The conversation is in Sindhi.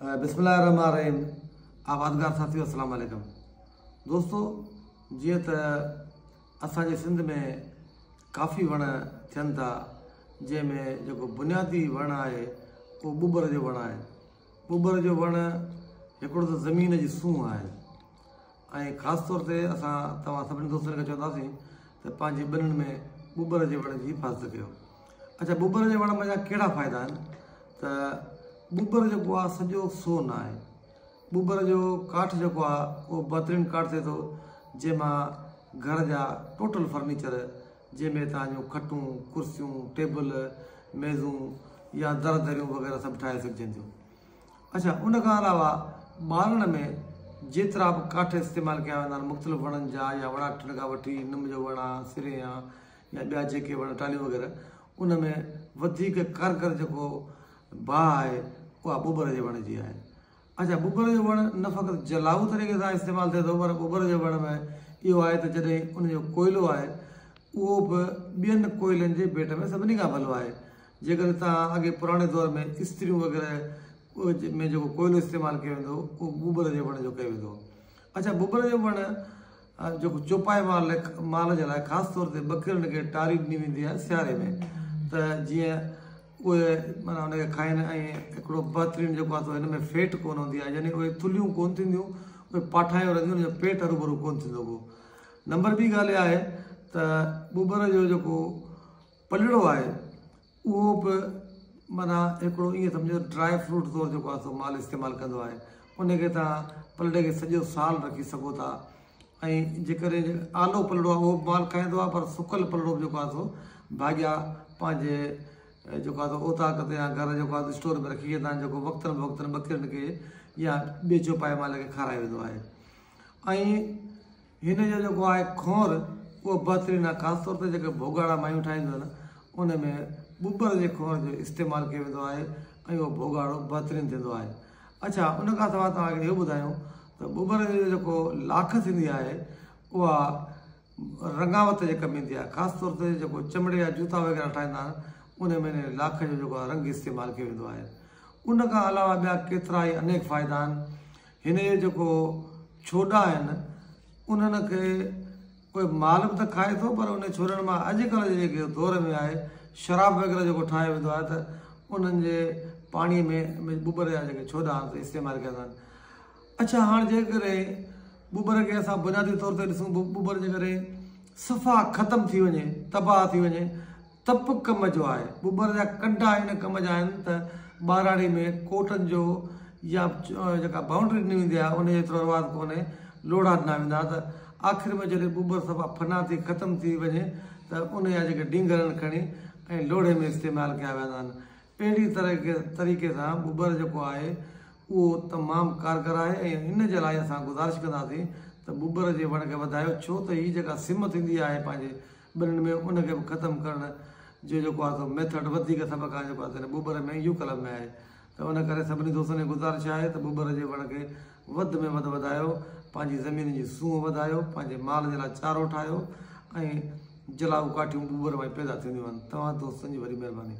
بسم الله الرحمن الرحيم آبادگار ساٿيو السلام عليڪم دوستو جيئن ته اسان جي سنڌ ۾ ڪافي وڻ ٿين ٿا جنهن ۾ جيڪو بنيادي وڻ آهي اهو ٻٻر جو وڻ آهي ٻٻر جو وڻ هڪڙو ته زمين جي سونهن آهي ۽ خاص طور تي اسان توهان سڀني دوستن کي چونداسين ته پنهنجي ٻنين ۾ ٻٻر جي وڻ جي حفاظت ڪيو. اڇا ٻٻر جي وڻ منجهان ڪهڙا فائدا آهن ته ٻٻر جيڪو آهي سڄو سون آهي. ٻٻر جو ڪاٺ جيڪو آهي اهو بهترين ڪاٺ ٿئي ٿو جنهن مان گهر جا ٽوٽل فرنيچر جنهن ۾ توهان جون کٽون، ڪرسيون، ٽيبل، ميزون يا در دريون وغيره سڀ ٺاهي سگهجن ٿيون. اڇا ان کان علاوه ٻارڻ ۾ جيترا به ڪاٺ استعمال ڪيا ويندا آهن مختلف وڻن جا يا وڻاٺن کان وٺي نم جو وڻ آ سرين آ يا ٻيا جيڪي وڻ ٽالهيون وغيره ان ۾ وڌيڪ ڪارگر جيڪو باهه آهي اها ٻٻر جي وڻ جي آهي. اڇا ٻٻر جو وڻ نه فقط جلائو طريقي سان استعمال ٿئي ٿو پر ٻٻر جي وڻ ۾ اهو آهي ته جڏهن ان جو ڪوئلو آهي اهو به ٻين ڪوئلن جي ڀيٽ ۾ سڀني کان ڀلو آهي جيڪڏهن توهان اڳي پراڻي دور ۾ استريون وغيره ۾ جيڪو ڪوئلو استعمال ڪيو ويندو هو اهو ٻٻر جي وڻ جو ڪيو ويندو هو. اڇا ٻٻر جو وڻ جيڪو چوپائي مال مال جي لاء خاص طور تي ٻڪرين کي ٽاري ڏني ويندي آهي سياري ۾ ته جيئن اهي معنيٰ ان کي کائن ۽ هڪڙو بهترين جيڪو آهي سو هن ۾ فيٽ ڪونه هوندي آهي يعني اهي ٿلهيون ڪونه ٿينديون اهي پاٺايون رهنديون ان جو پيٽ هروڀرو ڪونه ٿيندو پوء نمبر ٻي ڳالهه اها آهي ته ٻٻر جو جيڪو پلڙو آهي اهو به معنيٰ هڪڙو ائين سمجهو ڊرائي فروٽ طور جيڪو آهي سو مال استعمال ڪندو آهي ان کي توهان پلڙي کي سڄو سال رکي سگهو ٿا ۽ جيڪڏهن آلو پلڙو آهي اهو به مال کائيندو آهي پر سڪل پلڙو به جيڪو آهي سو ڀاڳيا پنهنجي جيڪو آهي سو اوطاق تي يا گهر جيڪو آهي اسٽور ۾ رکي ويندا آهن جيڪو وقتن بوقتن ٻڪرين کي يا ٻئي چوپائي مال کي کارايو ويندو آهي ۽ هن جو جيڪو آهي کونر اهو بهترين آهي خاص طور تي جيڪي ڀوڳاڙا مايون ٺاهينديون آهن ان ۾ ٻٻر جي کونر جو استعمال ڪيو ويندو آهي ۽ اهو ڀوڳاڙو بهترين ٿيندو آهي اڇا ان کان سواء توهان کي اهو ٻڌايون ته ٻٻر جي جيڪو لاک ٿيندي آهي اها رنگاوت جي ڪم ايندي آهي خاص طور تي جيڪو چمڙي جا جوتا وغيره ٺاهيندا آهن ان ۾ لاک جو جيڪو آهي رنگ استعمال ڪيو ويندو آهي ان کان علاوه ٻيا ڪيترا ئي انيڪ فائدا آهن هن جي جيڪو ڇوڏا آهن انهن کي ڪوئي مال به ته کائي ٿو پر انهن ڇوڏن مان اڄڪلهه جي جيڪي دور ۾ آهي شراب وغيره جيڪو ٺاهيو ويندو آهي ته انهن جي پاڻي ۾ ٻٻر جا جيڪي ڇوڏا آهن سي استعمال ڪيا ويندا آهن. اڇا هاڻ جيڪڏهن ٻٻر کي اسان بنيادي طور تي ڏسون ٻٻر جيڪڏهن صفا ختم ٿي وڃي تباهه ٿي وڃي ته به ڪم جو آهي. ٻٻر جا ڪنڊا ان ڪم جا آهن ته ٻهراڙي ۾ ڪوٽن جو يا جيڪا بائونڊري ڏني ويندي آهي ان جو ايترو رواج ڪونهي، لوڙها ڏنا ويندا ته آخر ۾ جڏهن ٻٻر صفا فنا ٿي ختم ٿي وڃي ته ان جا جيڪي ڊينگهر آهن کڻي ۽ لوڙهي ۾ استعمال ڪيا ويندا آهن. اهڙي طريقي سان ٻٻر جيڪو آهي اهو تمام ڪارگر آهي ۽ ان جي لاء اسان گذارش ڪنداسين ته ٻٻر جي وڻ کي وڌايو ڇو ته هي جيڪا سم ٿيندي آهي پنهنجي ٻنين ۾ ان کي به ختم ڪرڻ جو جيڪو آهي سو ميٿڊ وڌيڪ سڀ کان جيڪو آهي سو ٻٻر ۾ يوڪلب ۾ آهي ته ان ڪري سڀني دوستن کي گذارش آهي ته ٻٻر جي وڻ کي وڌ ۾ وڌ وڌايو پنهنجي زمين جي سونهن وڌايو پنهنجي مال جي لاء چارو ٺاهيو ۽ جلائو ڪاٺيون ٻٻر مان ئي پيدا ٿينديون آهن توهان دوستن جي وڏي مهرباني.